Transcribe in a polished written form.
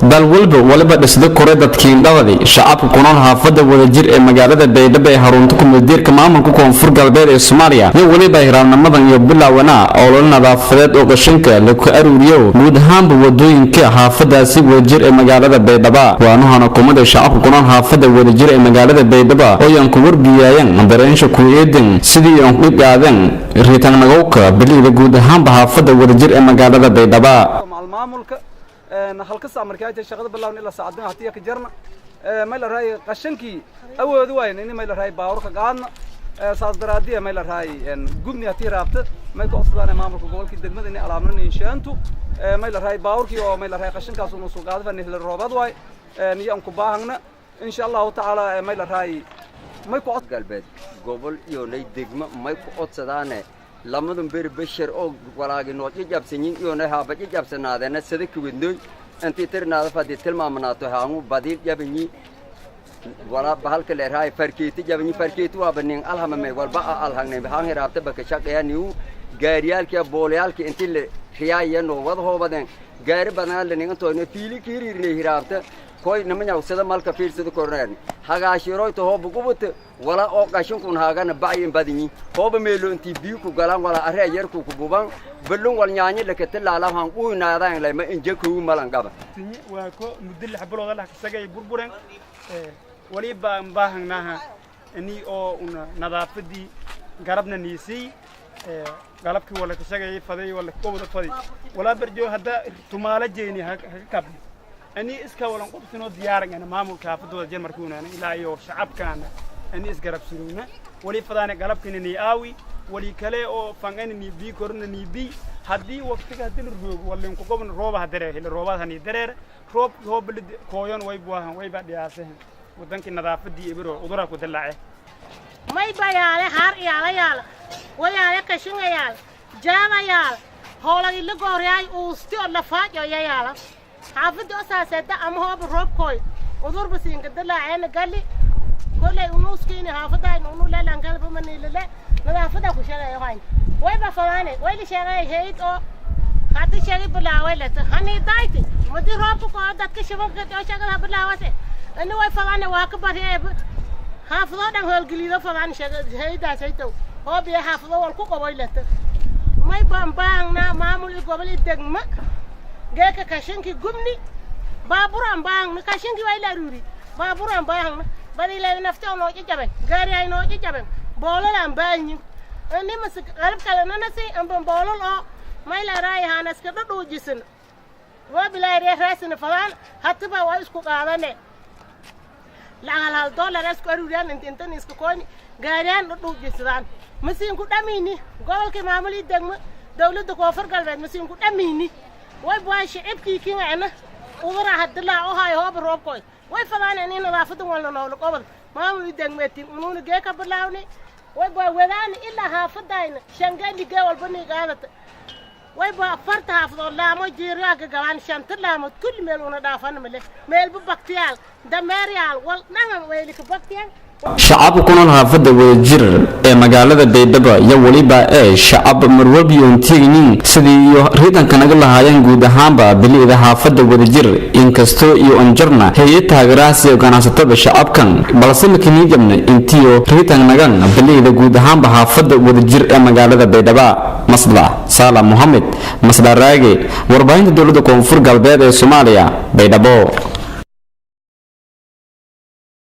Dal walba waliba dhisdo kore dadkiindhabadi. Shacabka ku nool xaafadda Wadajir ee magaalada Baydhabo ee harunta kumadiirka maamulka Koonfur Galbeed ee Soomaaliya iyo weliba hiraabnimadan iyo bilaawana ololo nadaafadeed oo qashinka laku aruuriyo guud ahaanba wadooyinka xaafadaasi Wadajir ee magaalada Baydhaba. Waanuhana kumada shacabka ku nool xaafadda Wadajir ee magaalada Baydhaba ooyan ku warbiyaayeen dareensha ku eedan sidii oon dhib qaadeen riitaannagowka biliida guud ahaanba xaafadda Wadajir ee magaalada Baydhaba. Maamulka halka saac markii ay tahay shaqada bilawn ilaa saacaddan hatiya ka jarna, may la raay qashankii awoodi waayna in may la raay baawarka qaadna. Saas daraadiya may la raay gubni hatii raabta may ku codsadaan maamulka gobolkii, degmada inay alaabnan inshaantu may la raay baawarkii oo may la raay qashankaas uu soo qaado fani la roobad waay iyo aan ku baahangna, insha Allahu tacaala, may la raay may ku Galbeed gobol iyo nay degmo may ku codsadaane lamadun beri bashar oo walaagi noo jajabsanyin iyo nay haaba jajabsanaadeena sada kuwadnoy intii tirnaada fadii tilmaamanaato haangu badiil jabanyi wala bahalka leerahay farkeeti jabanyi. Farkeeti waaba nin alhamame walba a alhangnay haan hiraabta baka shaqeeyaniu gaariyaalkii boolayaalkii intii la riyaaya noo wada hoobadeen gaari badanaa la ningantoyno fiili kiiriirnay hiraabta koy nimanyaw sida malka fiirsada korneen hagaashiroyta hooba gubata wala oo qashinkun haagana bacyin badinyi hooba meelo intii biyu ku galaan wala aree yarku ku buban balun wal nyaanyi lakata laala han uynaadaan layma inje kugu malan qaba. Waa ko muddo 6 bilood lah kasagay burburen. Waliba aan baahanaha ini oo una nadaafadii garabna niisii galabkii wala kasagay faday wala kobada faday walaa barjo hadda tumaala jeeni haka kabni ani iska walan qobsinoo diyaaran maamulka xaafadooda jarmarkuunana ilaa iyo shacabkaana ani isgarab surugna wali fadaane galabkina ni aawi wali kale oo fangana ni bii korna ni bii haddii waqtiga haddii la roogo walin ku gobon rooba ha dareer hili roobaad hani dareer roob roob kooyon way buahan way baa dhiyaasahan wadankii nadaafadii ibiro cudura ku dilaace. May bayaale haar iyaalayaal wayaale kashingayaal jaamayaal howlagi la gooryaay uusti oo lafaajoyayaala xaafadii osaaseeda ama hooba roobkooy udurba siinka dilaaceena gali koley unuuskiini xaafadayn unu lelankalbamanilale nadaafada ku sheegaya hayn wayba fadaane wayla sheegay hayd oo hadi sheegay bilaaway leta hani dayti madi roobka koo dadka shabanka oo sheegada bilaawase ani way fadaane waa ka bariyay xaafadoo dhan howlgelido fadaan sheega haydaas haytow hoobiya xaafado wal ku qaboy leta may bambaangna maamul i gobol i degma geeka kashinki gubni baaburan baangna kashinki way la aruri baaburan baangna badi le nafti oo nooji jaben gaari ay nooji jaben boololan baanyin ani mas qalab kale nanasi amban boolol oo may la raay haanaska dhadhuujisan waa bilaa reesina fadaan hatiba waa isku qaadane lacag hal dollar isku aruuriyaan inta intan iska koyni gaariyaan dhudhuujisadaan masiinku dhamiini gobolkii maamul i degmo dawladda Koonfur Galbeed masiinku dhamiini way buwaa shicibkii kingacna udura hadilaa o hayo hooba roobkoy way fadaan ini nadaafadan walna noolo gobol maamul i degmeetin unuuna gee ka bilaawni way buwaa wadaani ilaa haafadayna shangali gee walba niigaadata way baa afarta xaafadood laamo jiiryaaka galaan shanta laamood kulli meel una dhaafana male meelba baktiyaal dameeryaal wal dhangan weylika baktiyaal. Shacabka ku nool xaafadda Wadajir ee magaalada Baydhabo iyo weliba ee shacab marwalbiyoon teginin sidii iyo riidanka naga lahaayeen guud ahaanba bili'da xaafadda Wadajir, inkastoo iyo onjarna hay-ad taageerahaas iyo ganacsatada shacabkan, balse makinijabna intiyo riidan nagan bili'da guud ahaanba xaafadda Wadajir ee magaalada Baydhaba. Maslax Saala Mohamed Masla Raage, warbaahinta dowladda Koonfur Galbeed ee Soomaaliya, Baydhabo.